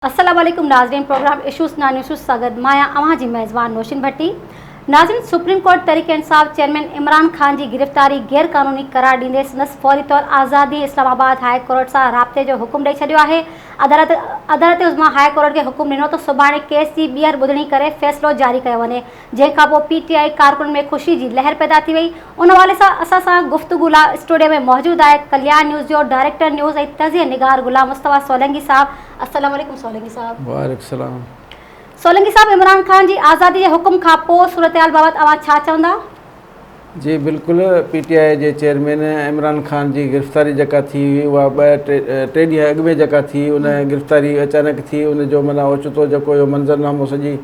السلام عليڪم ناظرين پروگرام اشوز نان اشوز سان گڏ مان آهيان اوهان جي ميزبان نوشين ڀٽي ناظرين supreme court Tehreek Insaf chairman Imran Khan جي گرفتاري غير قانوني قرار ڏيندي سندس فوري طور آزادي اسلام آباد هاء ڪورٽ سان رابطي جو حڪم ڏئي ڇڏيو آهي عدالت عدالت عظميٰ هاء ڪورٽ کي حڪم ڏنو ته سڀاڻي ڪيس جي ٻيهر ٻڌڻي ڪري فيصلو جاري ڪيو وڃي جنهن کانپوء پي ٽي آء ڪارڪنن ۾ خوشي جي لهر پيدا ٿي وئي. ان حوالي سان اسان سان گفتگو لاء اسٽوڊيو ۾ موجود آهي ڪلياڻ نيوز جو ڊائريڪٽر نيوز ۽ تجزيه نگار غلام مصطفيٰ سولنگي صاحب. السلام عليڪم سولنگي صاحب. وعليڪم السلام. سولنگي صاحب عمران خان جي آزادي جي حڪم کانپوء صورتحال بابت اوهان ڇا چوندا؟ جي بلڪل پي ٽي آء جي چيئرمين عمران خان جي گرفتاري جيڪا ٿي هئي اها ٻه ٽي ڏينهن اڳ ۾ جيڪا ٿي ان گرفتاري اچانڪ ٿي ان جو معنيٰ اوچتو جيڪو اهو منظرنامو سڄي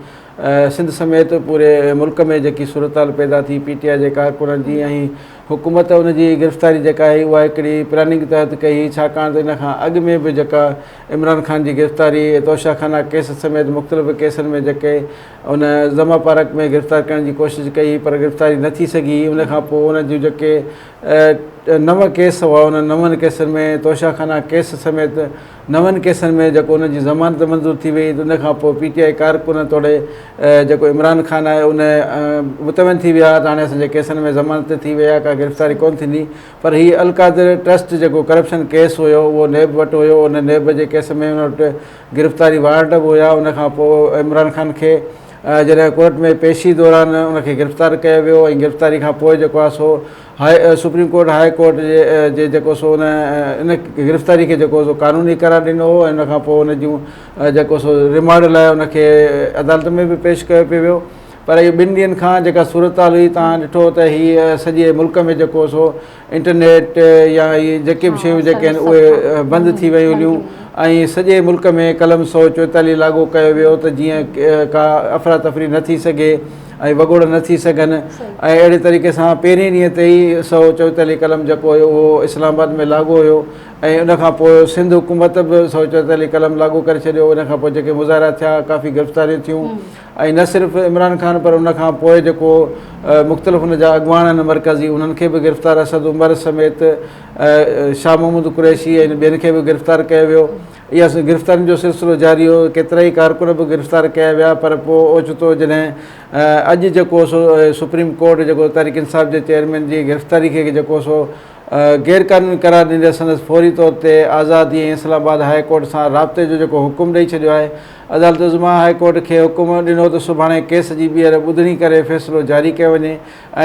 سنڌ سميت پوري ملڪ ۾ جيڪي صورتحال پيدا ٿي پي ٽي آء جي ڪارڪنن جي ۽ حڪومت ان جي گرفتاري جيڪا آهي اها هڪڙي پلاننگ تحت ڪئي هئي ڇاڪاڻ ته ان کان اڳ ۾ به جيڪا عمران خان جي گرفتاري توشا خانا ڪيس سميت مختلف ڪيسن ۾ جيڪي ان زما پارڪ ۾ گرفتار ڪرڻ جي ڪوشش ڪئي هئي پر گرفتاري نه ٿي سگهي هئي ان کان پوء ان جون جيڪي نو ڪيس هئا انهن نون ڪيسن ۾ توشا خانا ڪيس سميت نون ڪيسن ۾ جيڪو ان جي ضمانت منظور ٿي وئي ته ان کان پوء پي ٽي آء ڪارڪن توڙي جيڪو عمران خان آهي ان مطمئن ٿي ويا ته هاڻي اسان جي ڪيسن ۾ ضمانت ٿي وئي آهي ڪا گرفتاري ڪونه ٿيندي پر هي القادر ٽرسٽ جيڪو ڪرپشن ڪيس هيو اهو نيب وٽ هيو ان نيب جي ڪيس ۾ ان وٽ گرفتاري وارنٽ به هيا ان کان پوء عمران خان کي جڏهن ڪورٽ ۾ پيشي دوران ان کي گرفتار ڪيو ويو ۽ گرفتاري کان پوء جيڪو آهي سو high supreme court high court جي جي جيڪو سو ان ان گرفتاري کي جيڪو سو قانوني قرار ڏنو هو ۽ ان کان پوء ان جون جيڪو سو ريمانڊ لاء ان کي عدالت ۾ به پيش ڪيو پيو ويو پر اهو ٻن ڏينهن کان جيڪا صورتحال هئي تان ڏٺو ته هي سڄي ملڪ ۾ جيڪو سو انٽرنيٽ يا هي جيڪي به شيون جيڪي آهن اهي بند ٿي ويون هيون ۽ سڄي ملڪ ۾ قلم 144 لاڳو ڪيو ويو ته جيئن ڪا افراتفري نه ٿي سگهي ۽ وڳوڙ نه ٿي سگهن ۽ اهڙي طريقي سان پهرين ڏينهن تي ئي 144 قلم جيڪو هيو اهو اسلام آباد ۾ لاڳو هيو ۽ ان کان پوء سنڌ حڪومت به 144 قلم لاڳو ڪري ڇڏيو ان کان پوء جيڪي مظاهرا ٿيا ڪافي گرفتاريون ٿيون ۽ نه صرف عمران خان پر ان کان پوء جيڪو مختلف ان جا اڳواڻ آهن مرڪزي انهن کي به گرفتار اسد عمر سميت شاهه محمود قريشي ۽ ٻين کي به گرفتار ڪيو ويو اها گرفتارين جو سلسلو جاري هو، ڪيترائي ڪارڪن به گرفتار ڪيا ويا پر پوء اوچتو جڏهن اڄ جيڪو سو سپريم ڪورٽ جيڪو تحريڪ انصاف جي چيئرمين جي گرفتاري کي جيڪو سو غير قانوني قرار ڏيندي سندس فوري طور تي آزادي ۽ اسلام آباد هاء ڪورٽ سان رابطي جو جيڪو حڪم ڏئي ڇڏيو آهي عدالت عظميٰ هاء ڪورٽ کي حڪم ڏنو ته سڀاڻي ڪيس جي ٻيهر ٻڌڻي ڪري فيصلو جاري ڪيو وڃي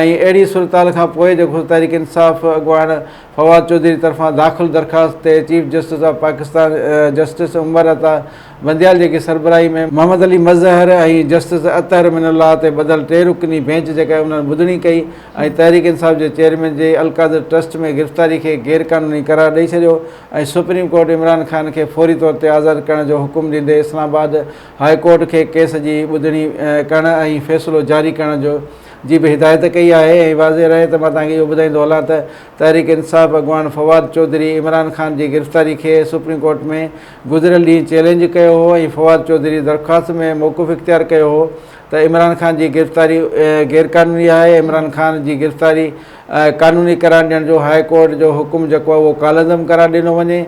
۽ اهڙي صورتحال کان پوء جيڪو تحريڪ انصاف اڳواڻ فواد چوڌري طرفان داخل درخواست تي chief justice of Pakistan justice Umar Ata Bandial جي سربراهي ۾ محمد علي مظهر ۽ جسٽس اطهر من الله تي ٻڌل ٽي رڪني بينچ جيڪا انهن ٻڌڻي ڪئي ۽ تحريڪ انصاف جي چيئرمين جي القادر ٽرسٽ ۾ گرفتاري کي غير قانوني قرار ڏئي ڇڏيو ۽ سپريم ڪورٽ عمران خان کي فوري طور تي آزاد ڪرڻ جو حڪم ڏيندي اسلام آباد هاء ڪورٽ کي ڪيس جي ٻڌڻي ڪرڻ ۽ فيصلو جاري ڪرڻ جو جي به هدايت ڪئي آهي ۽ واضح رهي ته مان توهان کي اهو ٻڌائيندو هلان ته تحريڪ انصاف اڳواڻ فواد چوڌري عمران خان جي گرفتاري کي سپريم ڪورٽ ۾ گذريل ڏينهن چئلينج ڪيو هو ۽ فواد چوڌري درخواست ۾ موقف اختيار ڪيو هو ته عمران خان جي گرفتاري غيرقانوني آهي، عمران خان جي گرفتاري قانوني قرار ڏيڻ جو هاء ڪورٽ جو حڪم جيڪو آهي اهو ڪالعدم قرار ڏنو وڃي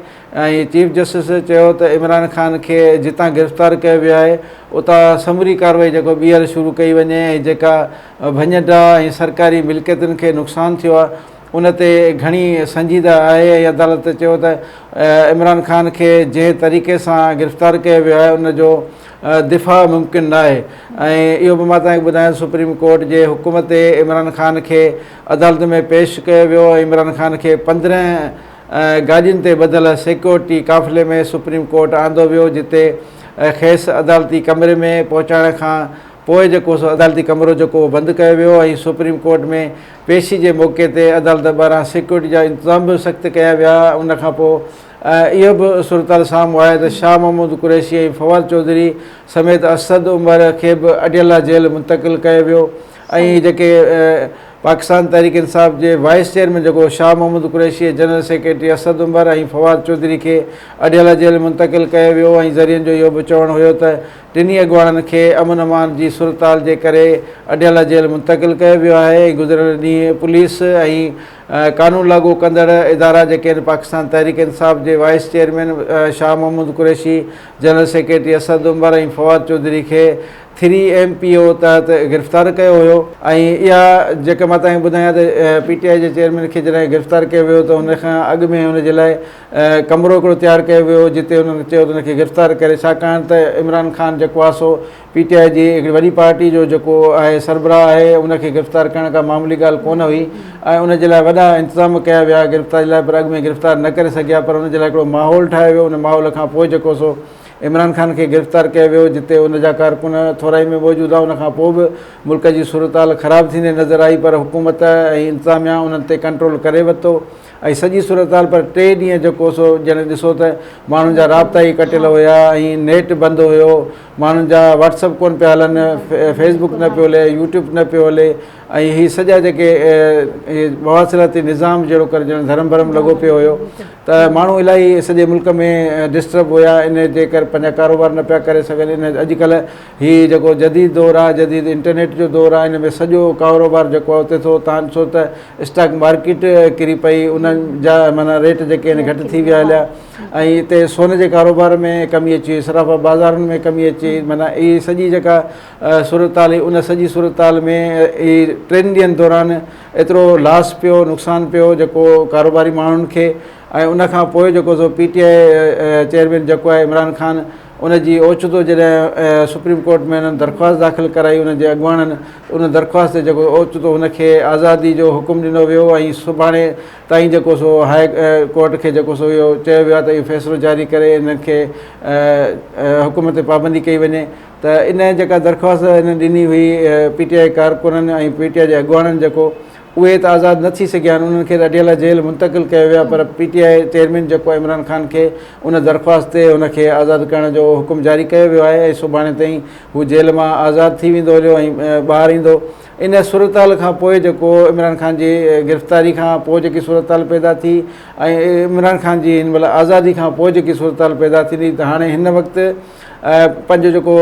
۽ چيف جسٽس چيو ته عمران خان کي جتان گرفتار ڪيو ويو آهي اتان سموري ڪارروائي جيڪو ٻيهر شروع ڪئي وڃي ۽ جيڪا ڀڃ ڊاهه ۽ سرڪاري ملڪيتن کي نقصان ٿيو آهي ان تي گهڻي سنجيده آهي ۽ عدالت چيو ته عمران خان کي جنهن طريقي سان گرفتار ڪيو ويو آهي ان جو دفاع ممڪن ناهي ۽ اهو به مان توهان کي ٻڌايان سپريم ڪورٽ جي حڪم تي عمران خان کي عدالت ۾ پيش ڪيو ويو ۽ عمران خان کي 15 گاڏين تي ٻڌل سيڪيورٽي قافلي ۾ سپريم ڪورٽ آندو ويو جتي کيس عدالتي ڪمري ۾ پهچائڻ کان پوء جيڪو سو عدالتي ڪمرو جيڪو اهو بند ڪيو ويو ۽ سپريم ڪورٽ ۾ پيشي جي موقعي تي عدالت ٻاهران سيڪيورٽي جا انتظام به سخت ڪيا ويا ان کان پوء اهو به صورتحال سامهون آئي ته شاهه محمود قريشي ۽ فواد چوڌري سميت اسد عمر کي به اڊيالا جيل منتقل ڪيو ويو ۽ جيڪي پاڪستان تحريڪ انصاف جي وائيس چيئرمين جيڪو شاهه محمود قريشي ۽ جنرل سيڪريٽري اسد عمر ۽ فواد چوڌري کي اڊيالا جيل منتقل ڪيو ويو ۽ ذريعن جو اهو به چوڻ هيو ته ٽنهي اڳواڻن کي امن امان جي صورتحال جي ڪري اڊيالا جيل منتقل ڪيو ويو آهي ۽ گذريل ڏينهن پوليس ۽ قانون لاڳو ڪندڙ ادارا جيڪي آهن پاڪستان تحريڪ انصاف جي vice chairman Shah Mahmood Qureshi, general secretary Asad Umar ۽ Fawad Chaudhry کي ٿري ايم پي او تحت گرفتار ڪيو هيو ۽ اها جيڪا مان توهان کي ٻڌايان ته پي ٽي آء جي چيئرمين کي جڏهن گرفتار ڪيو ويو ته ان کان اڳ ۾ هن جي لاء ڪمرو هڪڙو تيار ڪيو ويو جتي انهن چيو ته ان کي گرفتار ڪري ڇاڪاڻ ته عمران خان جيڪو آهي سو پي ٽي آء جي هڪڙي وڏي پارٽي جو جيڪو آهي سربراهه آهي ان کي گرفتار ڪرڻ ڪا معمولي ڳالهه ڪونه هئي ۽ ان جي لاء وڏا انتظام ڪيا ويا گرفتاري لاء پر اڳ ۾ گرفتار نه ڪري سگهيا پر ان جي لاء هڪڙو ماحول ٺاهيو ويو ان ماحول کان پوء جيڪو سو عمران خان کي گرفتار ڪيو ويو جتي ان جا ڪارڪن ٿورائي ۾ موجود هئا ان کان پوء به ملڪ جي صورتحال خراب ٿيندي نظر آئي پر حڪومت ۽ انتظاميا انهن تي ڪنٽرول ڪري ورتو ۽ سڄي صورتحال پر ٽي ڏينهن جيڪو سو ڄڻ ڏسو ته ماڻهن جا رابطا ئي ڪٽيل هيا ۽ نيٽ بند هيو ماڻهن جا واٽس اپ ڪونه پيا هلن فيس بڪ نه پيو هلي يوٽيوب نه پيو هلي ۽ هي سڄا جيڪي مواصلاتي نظام جهڙو ڪر ڄڻ ڌرم ڀرم لڳو پيو هيو ته ماڻهو الاهي سڄي ملڪ ۾ ڊسٽرب هيا ان جي ڪري پنهنجا ڪاروبار نه پيا ڪري سگهن ان اڄڪلهه هي جيڪو جديد دور آهي جديد انٽرنيٽ جو دور آهي ان ۾ سڄو ڪاروبار جيڪو آهي اتي ٿو تان ڏسو ته اسٽاڪ مارڪيٽ ڪري پئي انهن جا معنيٰ ريٽ جيڪي آهن گهٽ ٿي ويا هليا ۽ هتي سون جي ڪاروبار ۾ ڪمي اچي وئي صرافا بازارن ۾ ڪمي اچي وئي معنيٰ هي سڄي جيڪا صورتحال هئي ان سڄي صورتحال ۾ هي ٽن ڏينهن دوران ايترو لاس پيو نقصان پيو جيڪو ڪاروباري ماڻهن کي ۽ ان کان پوء جيڪو سو پي ٽي I chairman جيڪو آهي عمران خان ان جي اوچتو جڏهن سپريم ڪورٽ ۾ انهن درخواست داخل ڪرائي انهن جي اڳواڻن ان درخواست تي جيڪو اوچتو هن کي آزادي جو حڪم ڏنو ويو ۽ سڀاڻي تائين جيڪو سو هاء ڪورٽ کي جيڪو سو اهو چيو ويو آهي ته اهو فيصلو جاري ڪري انهن کي حڪم تي پابندي ڪئي وڃي ته ان جيڪا درخواست هنن ڏني هئي پي ٽي آء ڪارڪنن ۽ پي ٽي آء جي اڳواڻن جيڪو اهي ته آزاد نه ٿي سگهيا آهن انهن کي ته اڊيالا جيل منتقل ڪيو ويو آهي پر پي ٽي I chairman جيڪو آهي عمران خان کي ان درخواست تي ان کي آزاد ڪرڻ جو حڪم جاري ڪيو ويو آهي ۽ سڀاڻي تائين هو جيل مان آزاد ٿي ويندو هليو ۽ ٻاهر ايندو ان صورتحال کان پوء جيڪو عمران خان جي گرفتاري کان پوء جيڪي صورتحال پيدا ٿي ۽ عمران خان جي هن مهل آزادي کان پوء جيڪي صورتحال پيدا ٿيندي ته هاڻي هن وقت پنهنجو جيڪو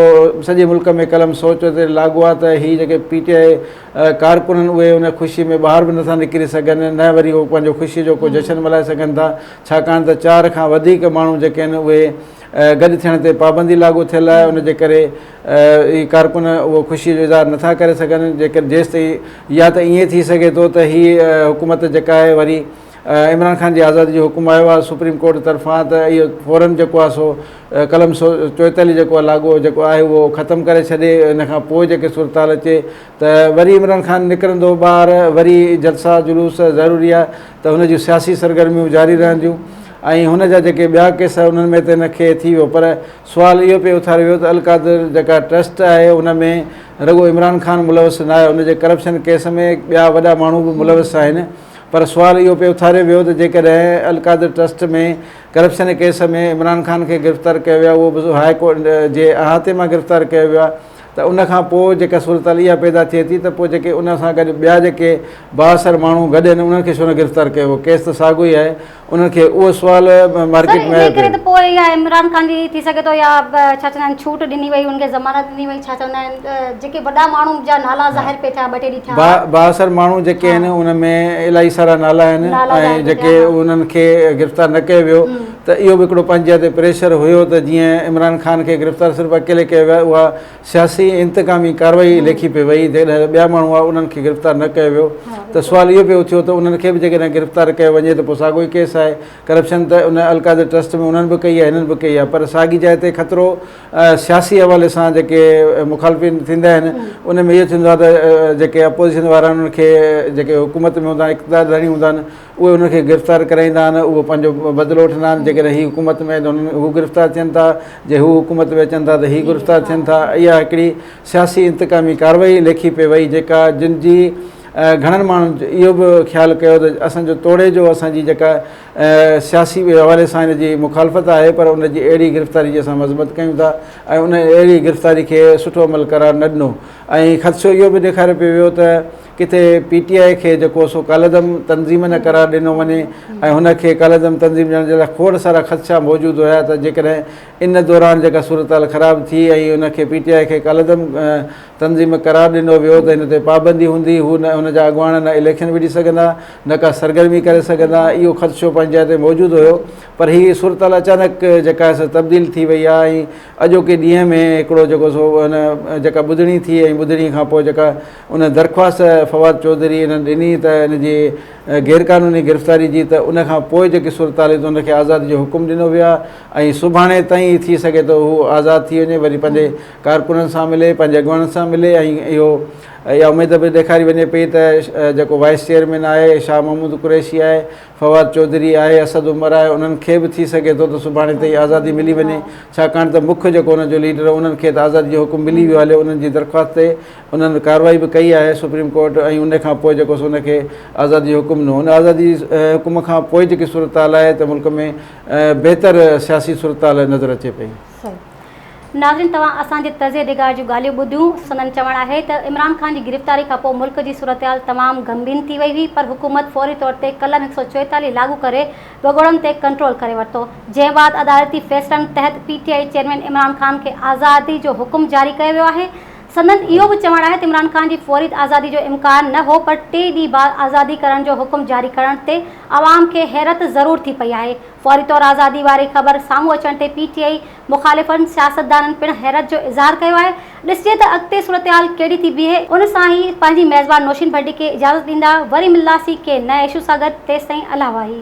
سڄي ملڪ ۾ قلم سوچ تي لاڳو آهي ته هي جيڪي پي ٽي آء ڪارڪن آهن اهي ان خوشي ۾ ٻاهر به نٿا نڪري سگهن نه وري هو پنهنجو خوشي جو ڪو جشن ملهائي سگهن ٿا ڇاڪاڻ ته چار کان وڌيڪ ماڻهو جيڪي آهن اهي گڏ ٿيڻ تي پابندي لاڳو ٿيل آهي ان جي ڪري اهي ڪارڪن اهو خوشي جو اظهار نٿا ڪري سگهن جيڪر جيستائين يا ته ائين ٿي سگهي ٿو ته هي حڪومت جيڪا آهي وري عمران خان جي آزادي جو حڪم آيو آهي سپريم ڪورٽ طرفان ته اهو فورن جيڪو آهي سو قلم سو چوئيتاليهه جيڪو آهي لاڳو جيڪو آهي اهو ختم ڪري ڇڏي ان کان پوء جيڪي صورتحال اچي ته وري عمران خان نڪرندو ٻاهر وري جلسا جلوس ضروري آهي ته هن جون سياسي سرگرميون جاري رهنديون ۽ هن جا جيڪي ٻيا ڪيس انهن ۾ ته هن کي ٿي ويو پر سوال اهو پئي اٿاريو ويو ته القادر جيڪا ٽرسٽ آهي ان ۾ رڳو عمران خان ملوث نه آهي ان جي ڪرپشن ڪيس ۾ ٻيا وڏا ماڻهو به ملوث آهن پر سوال اهو پئي اٿاريو ويو ته جيڪڏهن Al Qadir trust ۾ corruption case ۾ Imran Khan کي گرفتار ڪيو ويو آهي اهو به هاء ڪورٽ جي احاطي مان گرفتار ڪيو ويو آهي ته ان کان پوء جيڪا صورتحال اها پيدا ٿئي ٿي ته پوء جيڪي ان سان گڏ ٻيا جيڪي بااثر ماڻهو گڏ آهن انهن کي ڇو نه گرفتار ڪيو ويو ڪيس ته ساڳيو ئي آهي انهن کي اهو سوال مارڪيٽ ۾ آيو ڪري ته پوء اها عمران خان جي ٿي سگهي ٿو يا ڇا چوندا آهن ڇوٽ ڏني وئي ان کي ضمانت ڏني وئي ڇا چوندا آهن جيڪي وڏا ماڻهو جا نالا ظاهر پئي ٿيا ٻه ٽي ڏينهن ٿيا بااثر ماڻهو جيڪي آهن ان ۾ الاهي سارا نالا آهن ۽ جيڪي انهن کي گرفتار نه ڪيو ويو ته اهو به هڪڙو پنهنجي تي پريشر هيو ته جيئن عمران خان کي گرفتار صرف اڪيلي ڪيو ويو اها سياسي انتقامي ڪارروائي ليکي پئي وئي، جيڪڏهن ٻيا ماڻهو هئا انهن کي گرفتار نه ڪيو ويو ته سوال اهو پئي اٿيو ته انهن کي به جيڪڏهن گرفتار ڪيو وڃي ته پوء ساڳيو ئي ڪيس آهي، ڪرپشن ته ان القادر ٽرسٽ ۾ انهن به ڪئي آهي هنن به ڪئي آهي پر ساڳي جاء تي خطرو سياسي حوالي سان جيڪي مخالفين ٿيندا آهن ان ۾ اهو ٿيندو آهي ته جيڪي اپوزيشن وارا آهن انهن کي جيڪي حڪومت ۾ هوندا آهن اقتدار ڌڻي هوندا آهن اهي انهن کي گرفتار ڪرائيندا آهن، اهو پنهنجو بدلو وٺندا آهن، جيڪڏهن هي حڪومت ۾ آهن ته انهن هو گرفتار ٿين ٿا، جي هو حڪومت ۾ اچن ٿا ته هي گرفتار ٿين ٿا، اها هڪڙي سياسي انتقامي ڪارروائي ليکي پئي وئي جيڪا جن جي گهڻن ماڻهن اهو به خيال ڪيو ته اسان جو توڙي جو اسان جي جيڪا سياسي حوالي سان ان جي مخالفت آهي پر ان جي اهڙي گرفتاري جي اسان مذمت ڪيون ٿا ۽ ان اهڙي گرفتاري کي سٺو عمل قرار نه ڏنو. ۽ خدشو اهو به ڏيکاريو پيو ويو ته ڪٿي پي ٽي آء کي جيڪو سو ڪالعدم تنظيم نه قرار ڏنو وڃي ۽ هن کي ڪالعدم تنظيم ڏيڻ جي لاء کوڙ سارا خدشا موجود هيا ته جيڪڏهن ان دوران جيڪا صورتحال خراب ٿي ۽ ان کي پي ٽي آء کي ڪالعدم تنظيم قرار ڏنو ويو ته هن تي پابندي هوندي، هو نه هن جا اڳواڻ نه اليڪشن وڙهي سگهندا نه ڪا سرگرمي ڪري سگهندا، اهو خدشو پنهنجي جاء تي موجود هيو پر هي صورتحال اچانڪ جيڪا آهي سا تبديل ٿي وئي آهي ۽ اڄوڪي ڏينهن ۾ هڪڙو جيڪو سو ان جيڪا ٻڌڻي ٿي ۽ ٻڌڻي کان پوء جيڪا ان درخواست فواد چوڌري انهن ڏني ته ان جي غيرقانوني گرفتاري جي ته ان کان پوء جيڪي صورتحال هئي ته ان کي آزادي جو حڪم ڏنو ويو آهي ۽ سڀاڻي تائين ٿي سگهي ٿو هو آزاد ٿي وڃي وري پنهنجي ڪارڪنن سان ملي پنهنجي اڳواڻن سان ملي ۽ اهو اها اميد به ڏيکاري وڃي پئي ته جيڪو وائيس چيئرمين آهي شاهه محمود قريشي آهي فواد چوڌري آهي اسد عمر آهي انهن کي به ٿي سگهي ٿو ته سڀاڻي تائين آزادي ملي وڃي ڇاڪاڻ ته مک جيڪو انهن جو ليڊر انهن کي ته آزادي جو حڪم ملي ويو هليو انهن جي درخواست تي انهن ڪارروائي به ڪئي آهي سپريم ڪورٽ ۽ ان کان پوء جيڪو سو ان کي آزادي جو حڪم ڏنو ان آزادي حڪم کان پوء جيڪي صورتحال آهي ته ملڪ ۾ بهتر سياسي صورتحال نظر اچي پئي. ناظرين توهان اسان جي تجزيي نگار جون ڳالهيون ٻڌيون، سندن چوڻ آهي ته عمران خان جي گرفتاري کانپوء ملڪ جي صورتحال تمام غمگين ٿي وئي هئي پر حڪومت فوري طور تي قلم 144 لاڳو ڪري وڳوڙن تي ڪنٽرول ڪري ورتو جنهن بعد عدالتي فيصلن تحت P T I chairman Imran Khan کي آزادي جو حڪم جاري ڪيو ويو آهي سندن اهو به چوڻ آهي ته عمران خان جي فوري آزادي جو امڪان نه هو پر ٽي ڏينهن بعد آزادي ڪرڻ جو حڪم جاري ڪرڻ تي عوام کي حيرت ضرور ٿي پئي آهي فوري طور آزادي واري خبر سامهون اچڻ تي پي ٽي آء مخالفن سياستدانن پڻ حيرت جو اظهار ڪيو آهي، ڏسجي ته اڳتي صورتحال ڪهڙي ٿي بيهي، ان سان ئي پنهنجي ميزبان نوشين ڀٽي کي اجازت ڏيندا، وري ملنداسين ڪنهن نئين اشو سان گڏ، تيستائين الله واهي.